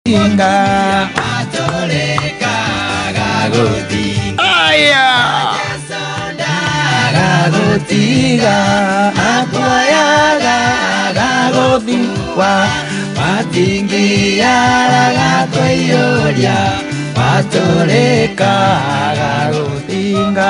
Tinga. Aya. Gagũtiga atuoyaga gagũthikwa matingĩara gatũiyũria watũrĩka gagũtinga.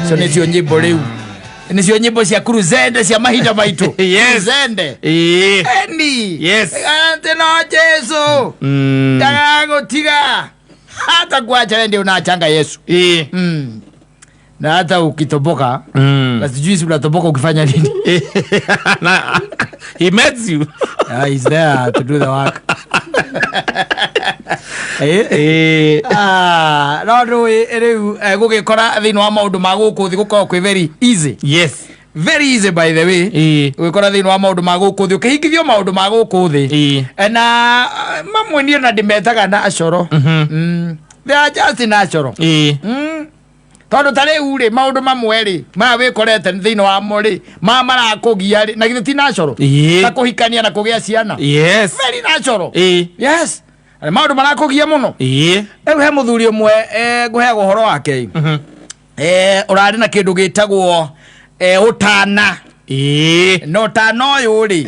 Icio nĩcio nyĩmbo rĩu, nĩcio nyĩmbo cia kuruzende cia mahinda maitũ. Yes. Kuruzende. Ĩĩ. Eni. Yes. Ati no Jesu ndagagũtiga hata kuacha, wewe ndio unaachanga Yesu. Ĩĩ. Na hata ukitoboka, na sijui si unatoboka ukifanya nini. Na he met you. Ah, he's there to do the work. Eh? Ĩĩ. Ah, no ndũĩ rĩu gũgĩkora thĩinĩ wa maũndũ ma gũkũ thĩ gũkoragwo kwĩ very easy, very easy, by the way. Ĩĩ. Gũgĩkora thĩinĩ wa maũndũ ma gũkũ thĩ ũkĩhingithio maũndũ ma gũkũ thĩ. Ĩĩ. Na mamwe niĩ na ndĩmetaga natural. They are just natural. Ĩĩ. Tondũ ta rĩu rĩ, maũndũ mamwe rĩ, maya wĩkorete thĩinĩ wamo rĩ, ma marakũgia rĩ, na githĩ ti natural? Ĩĩ. Ta kũhikania na kũgĩa ciana. Very natural. Yes. Na maũndũ marakũgia mũno. Ĩĩ. Rĩu he mũthuri ũmwe, ngũheaga ũhoro wake, ũrarĩ na kĩndũ gĩtagwo ũtana. Na ũtana ũyũ rĩ,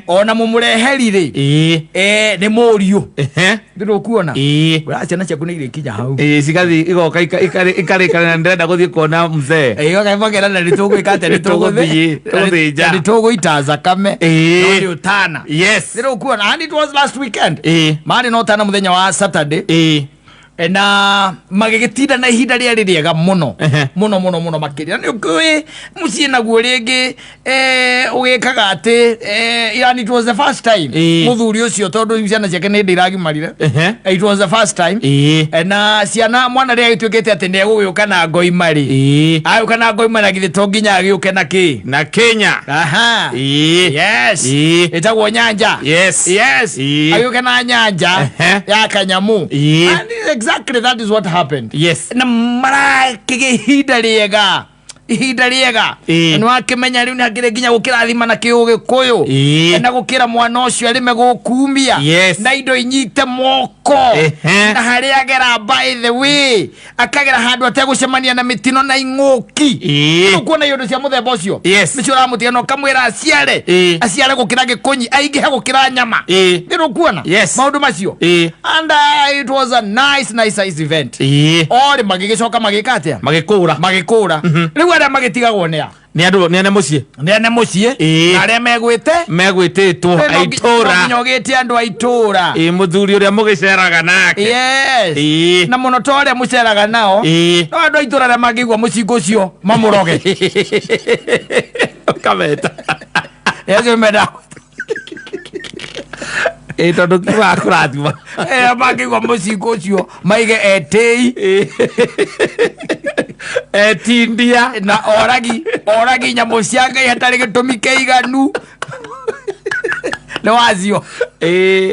ona mũmũreheri rĩ, nĩ mũriũ. Ndĩrũkuona. Ũra ciana ciaku nĩ irĩkinya hau. Ĩĩ, cigathiĩ igoka ikarĩkana na ndĩrenda gũthiĩ kuona mzee. Makera na nĩ tũgwĩka atĩa, nĩ Tũgũthiĩ, tũgũthĩnja. na nĩ tũgũita thakame. Ĩĩ. No nĩ ũtana. Ndĩrũkuona. And it was last weekend. Marĩ na ũtana mũthenya wa Saturday. Na magĩgĩtinda na ihinda rĩarĩ rĩega mũno, mũno mũno mũno makĩria. Nĩ ũkĩũĩ mũciĩ naguo rĩngĩ, ũgĩkaga atĩ, yani it was the first time mũthuri ũcio, tondũ ciana ciake nĩ hĩndĩ iragimarire. It was the first time. Na ciana mwana rĩrĩa agĩtuĩkĩte atĩ nĩ egũgĩũka na ngoima rĩ, agĩũka na ngoima, na githĩ to nginya agĩũke na kĩ? Na Kenya. Aha. Yes. Ĩtagwo nyanja. Yes. Agĩũke na nyanja ya kanyamu. And exactly that is what happened. Na marakĩgĩa ihinda rĩega, ihinda rĩega. Nĩ wakĩmenya rĩu nĩ hakĩrĩ nginya gũkĩrathima na kĩũgĩkũyũ, na gũkĩra mwana ũcio arĩme gũkumia, na indo inyite moko, na harĩa agera, by the way, akagera handũ ategũcemania na mĩtino na ing'ũki. Ũkuona iũndũ cia mũthemba ũcio. Nĩcio ũramũtiga na ũkamwĩra aciare, aciare gũkĩra gĩkũnyi, aingĩhe gũkĩra nyama. Nĩ ũkuona maũndũ macio. And it was a nice, nice, nice event. Orĩ magĩgĩcoka magĩka atĩa? Magĩkũra. Magĩkũra. Rĩu arĩa magĩtigagwo nĩ a? Nĩ andũ, nĩ ene mũciĩ. Nĩ ene mũciĩ. Na arĩa megwĩte. Megwĩtĩtwo. No aitũra. nginya ũgĩte andũ a itũra. Ĩĩ, mũthuri ũrĩa mũgĩceraga nake. Na mũno to arĩa mũceraga nao. No andũ a itũra arĩa mangĩigua mũcingo ũcio mamũroge. Ũkameta. Acio menda. Ĩĩ, tondũ kiugaga kũrathima. Mangĩigua mũcingo ũcio maige etĩi. Etindia. Na oragi oragi nyamũ cia Ngai hatarĩ gĩtũmi kĩiganu nĩ wacio.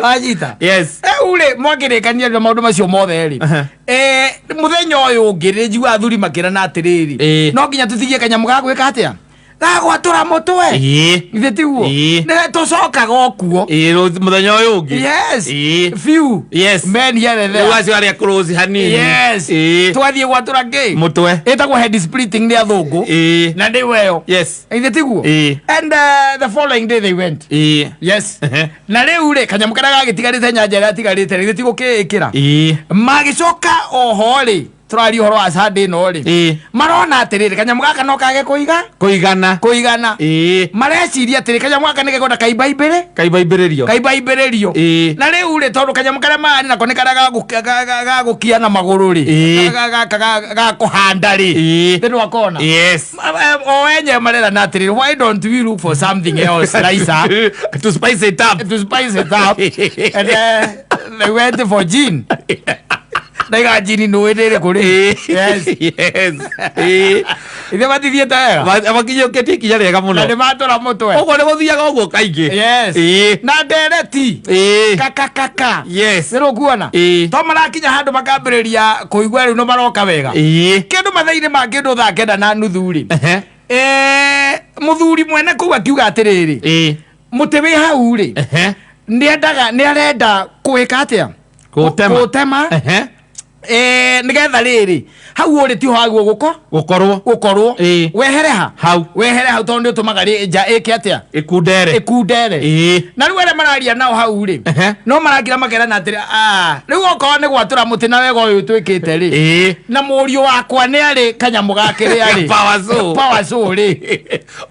Wanyita? Yes. Rĩu rĩ, mwakĩrĩkania na maũndũ macio mothe rĩ, mũthenya ũyũ ũngĩ rĩ, njigua athuri makĩrana atĩrĩrĩ, no nginya tũtigie kanyamũ ga gwĩka atĩa, gagwatũra mũtwe. Githĩ tiguo? Ĩĩ. Nĩ tũcokaga o kuo. Ĩĩ, mũthenya ũyũ ũngĩ. Yes. Few men here and Rĩu there. acio arĩa close hanini. Twathiĩ gwatũra kĩ? Mũtwe. Ĩtagwo head splitting nĩ athũngũ. Na nĩ weyo. Githĩ tiguo? Ĩĩ. And the following day they went. Na rĩu rĩ, kanyamũ karĩa gagĩtigarĩte, nyanja ĩrĩa atigarĩte, githĩ ti gũkĩĩkĩra? Magĩcoka oho rĩ, tũraria ũhoro wa Sunday ĩno rĩ, marona atĩrĩrĩ, kanyamũ gaka no kage kũiga. Kũigana. Kũigana. Mareciria atĩrĩ, kanyamũ gaka nĩ gekwenda kaimba imbĩrĩ. Kaimba imbĩrĩrio. Kaimba imbĩrĩrio. Na rĩu rĩ, tondũ kanyamũ karĩa marĩ nako nĩ karĩa gagũkia na magũrũ rĩ, gaka ga kũhanda rĩ, nĩ ndwakona? Yes. O enyewe marerana atĩrĩrĩ, why don't we look for something else nicer to spice it up? To spice it up. And they went for gin. Ndaiga gin nĩ nĩ ĩrĩkũ rĩ? Yes. Ithe matithiĩte wega. Makinyũkĩtie ikinya rĩega mũno. Na nĩ matũra mũtwe. Ũguo nĩ gũthiaga ũguo kaingĩ. Na ndereti kakakaka. Nĩ rũkuona? Ĩĩ. To marakinya handũ makambĩrĩria kũigua rĩu nĩ maroka wega. Kĩndũ mathaa-inĩ ma kĩndũ 9:30 rĩ, mũthuri mwene kũu akiuga atĩrĩrĩ, mũtĩ wĩ hau rĩ. Nĩendaga, nĩarenda kwĩka atĩa? Kũũtema. Kũũtema. Nĩgetha rĩrĩ hau ũrĩ tiho haguo gũko Gũkorwo. Gũkorwo. Wehere ha? Hau. Wehere hau, tondũ nĩ ũtũmaga nja ĩke atĩa? Ĩkundere. Ĩkundere. Na rĩu arĩa mararia nao hau rĩ, no marakira makerana atĩrĩ, "Ah, rĩu okorwo nĩ gwatũra mũtĩ na wega ũyũ twĩkĩte rĩ, na mũriũ wakwa nĩ arĩ kanyamũ gakĩrĩa rĩ, Power saw. Power saw rĩ,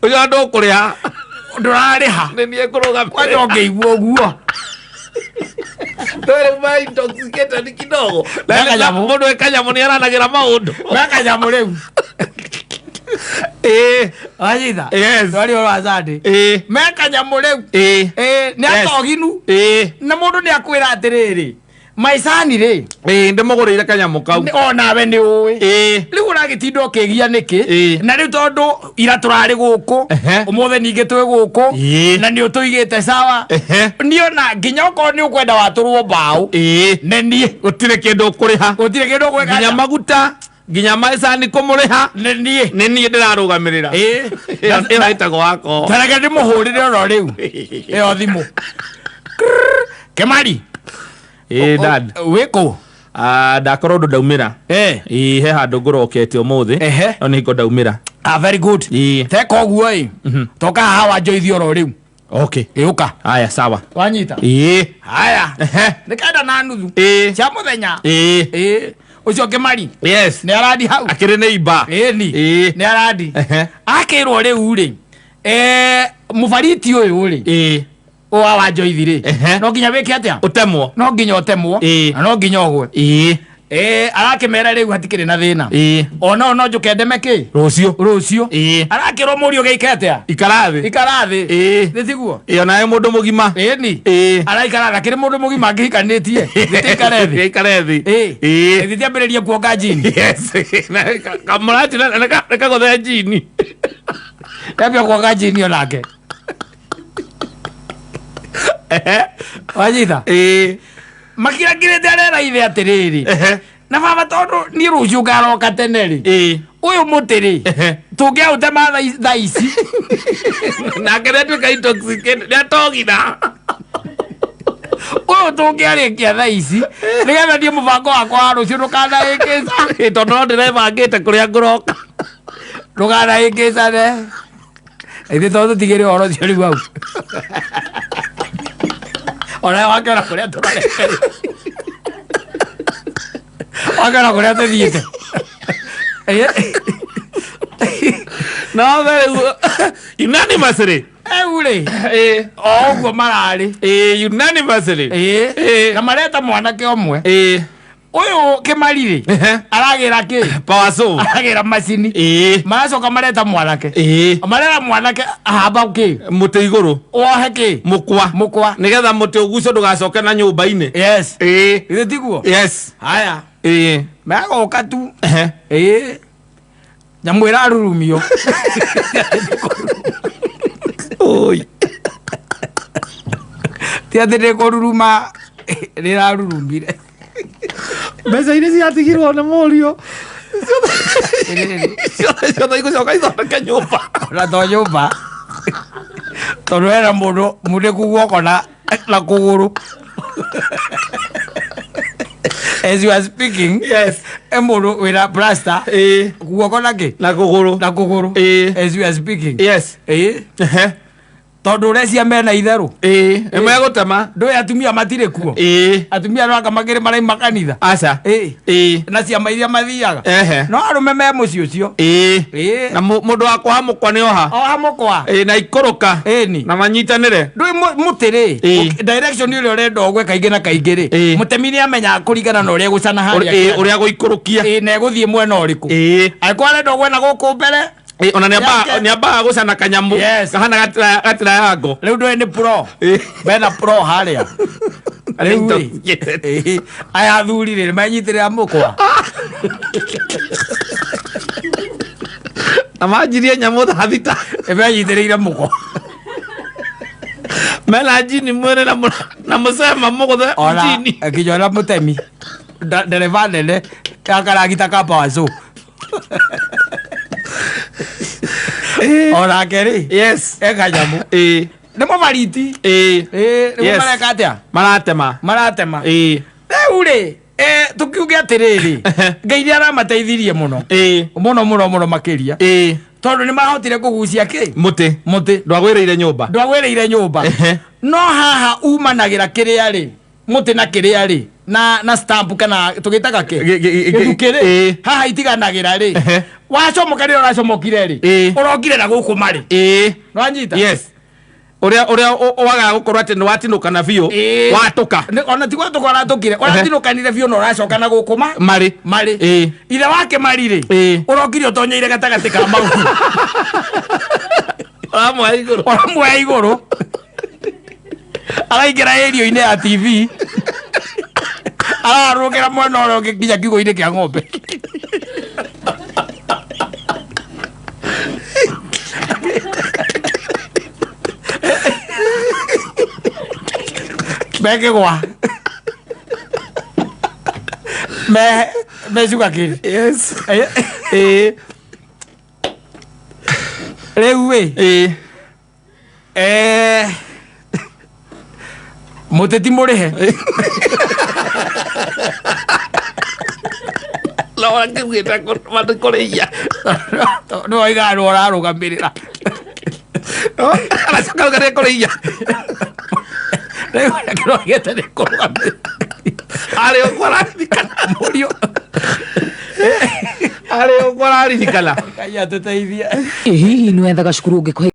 Ũcio ndũkũrĩha. Ndũrarĩha." Nĩ niĩ ngũrũgamĩrĩra. Kwanja ũngĩigua ũguo. Ndũrĩ ma intoxicated kidogo. Na kanyamũ. Mũndũ wĩ kanyamũ nĩ aranagĩra maũndũ. Na kanyamũ rĩu. Wanyita? Yes. Twari ũhoro wa Sunday. Me kanyamũ rĩu. Nĩ atoginu. Na mũndũ nĩ akwĩra atĩrĩrĩ, maicani rĩ, Ndĩmũgũrĩire kanyamũ kau. Onawe nĩ ũĩ. Rĩu ũragĩtinda ũkĩgia nĩkĩ? Na rĩu tondũ ira tũrarĩ gũkũ, ũmũthĩ ningĩ twĩ gũkũ, na nĩ ũtũigĩte sawa. Niona nginya okorwo nĩ ũkwenda watũrwo mbaũ, nĩ niĩ. Gũtirĩ kĩndũ ũkũrĩha. Gũtirĩ kĩndũ ũgwĩka. Nginya maguta, nginya maicani kũmũrĩha. Nĩ niĩ. Nĩ niĩ ndĩrarũgamĩrĩra. Ĩyo ĩtagwo wako. Tareke ndĩmũhũrĩre oro rĩu ĩyo thimũ. Kĩmari. Dad. Wĩkũ? Ah, ndakorwo ũndũ ndaumĩra. Ĩĩ, he handũ ngũrokete ũmũthĩ. No nĩ hingo ndaumĩra. Ah, very good. Teka ũguo ĩ, toka haha wanjoithi oro rĩu. Okay. Ĩũka. Haya, sawa. Wanyita? Ĩĩ. Haya, nĩ 9:30 cia mũthenya. Ĩĩ, ũcio Kĩmari. Yes. Nĩ arandi hau. Akĩrĩ nĩ imba. Ĩni. Nĩ arandi. Akĩrwo rĩu rĩ, mũbariti ũyũ rĩ, wa wanjoithi rĩ, no nginya wĩke atĩa? Ũtemwo. No nginya ũtemwo. Na no nginya ũgwe. Arakĩmera rĩu hatikĩrĩ na thĩna. Ona no njũke ndeme kĩ? Rũciũ. Rũciũ. Arakĩrwo mũriũ gĩike atĩa? Ikara thĩ. Ikara thĩ. Nĩ tiguo? Ĩĩ, onawe mũndũ mũgima. Ĩni. Araikara thĩ akĩrĩ mũndũ mũgima angĩhikanĩtie. Gĩtĩ ikare thĩ. Ikare thĩ. Gĩtĩ ambĩrĩrie kuonga njini. Yes. Kamũrati nĩ kagũthe njini. Ambia kuonga njini onake. Wanyita? Makirakirĩte arera ithe atĩrĩrĩ, na baba, tondũ niĩ rũciũ ngaroka tene rĩ, ũyũ mũtĩ rĩ, tũngĩaũtema thaa ici. Nake nĩ atuĩka intoxicated, nĩ atogina. Ũyũ tũngĩarĩkia thaa ici nĩgetha niĩ mũbango wakwa wa rũciũ ndũkanahĩngĩca. Tondũ no ndĩrebangĩte kũrĩa ngũroka. Ndũkanahĩngĩcane. Ithuĩ to tũtigĩre ũhoro ũcio rĩu hau onawe wakĩona kũrĩa tũrorete, wakĩona kũrĩa tũthiĩte. No rĩu unanimously. Rĩu rĩ, o ũguo mararĩ. Unanimously. Na mareta mwanake ũmwe ũyũ Kĩmari rĩ, aragĩra kĩ? Power saw. Aragĩra macini. Maracoka mareta mwanake. Marera mwanake ahamba kĩ? Mũtĩ igũrũ. Wohe kĩ? Mũkwa. Mũkwa. Nĩgetha mũtĩ ũgucio ndũgacoke na nyũmba-inĩ. Yes. Githĩ tiguo? Yes. Haya, megoka tu. Nyamũ ĩrarurumio. Oi. Ti atĩ ndĩkũruruma, rĩrarurumire. Mbeca iria ciatigirwo nĩ mũriũ ciothe ciothe igũcoka ithondeke nyũmba. Ona to nyũmba, tondũ hena mũndũ munĩku guoko na kũgũrũ as you are speaking. E mũndũ wĩna plaster guoko na kĩ? Na kũgũrũ. Na kũgũrũ. As you are speaking. Tondũ ũrecia mena itherũ. Nĩ megũtema. Ndũĩ atumia matirĩ kuo? Atumia no anga makĩrĩ maraima kanitha. Aca. Na ciama iria mathiaga. No arũme me mũciĩ ũcio. Na mũndũ wa kuoha mũkwa nĩ oha. Oha mũkwa. Na ikũrũka. Na manyitanĩre. Ndũĩ mũtĩ rĩ, direction ĩrĩa ũrenda ũgwe kaingĩ na kaingĩ rĩ, mũtemi nĩ amenyaga kũringana na ũrĩa gũcana harĩa kĩanda. Ũrĩa gũikũrũkia. Na ĩgũthiĩ mwena ũrĩkũ. Angĩkorwo arenda ũgwe na gũkũ mbere. Ona nĩ ambaga Yake. nĩ ambaga gũcana kanyamũ. Yes. Kahana gatirayango. Rĩu ndũĩ nĩ pro mena pro harĩa rĩu rĩ. Aya athuri rĩ, menyitĩrĩra mũkwa. Na manjirie nyamũ thaa 6. Menyitĩrĩire mũkwa. Mena njini mwĩrĩ na mũcema mũgũthe. Ona njini. Nginya ona mũtemi ndereba nene ya karagita ka power saw onake rĩ, e kanyamũ. Nĩ mũbariti. Ĩĩ. Ĩĩ, nĩguo Yes. mareka atĩa? Maratema. Maratema. Ĩĩ. Rĩu rĩ, tũkiuge atĩrĩrĩ, Ngai nĩ aramateithirie mũno. Ĩĩ. Mũno mũno mũno makĩria. Ĩĩ. Tondũ nĩ mahotire kũgucia kĩ? Mũtĩ. Mũtĩ. Ndwagwĩrĩire nyũmba. Ndwagwĩrĩire nyũmba. Ehe. No haha umanagĩra kĩrĩa rĩ, mũtĩ na kĩrĩa rĩ, na stamp kana tũgĩtaga kĩ? Gĩthukĩ rĩ, Ĩĩ. haha itiganagĩra rĩ. Ehe. Wacomoka rĩrĩa ũracomokire rĩ, Ĩĩ. ũrokire na gũkũ marĩ. Ĩĩ. Nĩwanyita? Yes. Ũrĩa wagaga gũkorwo atĩ nĩwatinũkana biũ. Ĩĩ. Watũka. Ona ti gwatũka ũratũkire, ũratinũkanire biũ na ũracoka na gũkũ ma? Marĩ. Marĩ. Ĩĩ. Ithe wake mari rĩ, Ĩĩ. ũrokire ũtonyeire gatagatĩ ka mau. Ũramuoya igũrũ. Ũramuoya igũrũ. Araingĩra area-inĩ ya TV. Ararũgĩra mwena ũrĩa ũngĩ nginya kiugũ-inĩ kĩa ng'ombe. Mekĩgwa. Me sugarcane. Yes. Ĩĩ. Rĩu ĩ. Ĩĩ. Mũtĩ ti mũrĩhe. No akĩugĩte kũrĩia. Nĩ waigaga nĩ ũrarũgamĩrĩra. Aracoka auga nĩ kũrĩia. Rĩu kĩrogete nĩ kũrũgamĩrĩra. Arĩ ũguo araririkana. Mũriũ. Arĩ ũguo araririkana. Ngai atũteithie. Ĩ hihi nĩ wethaga cukuru ũngĩkũhe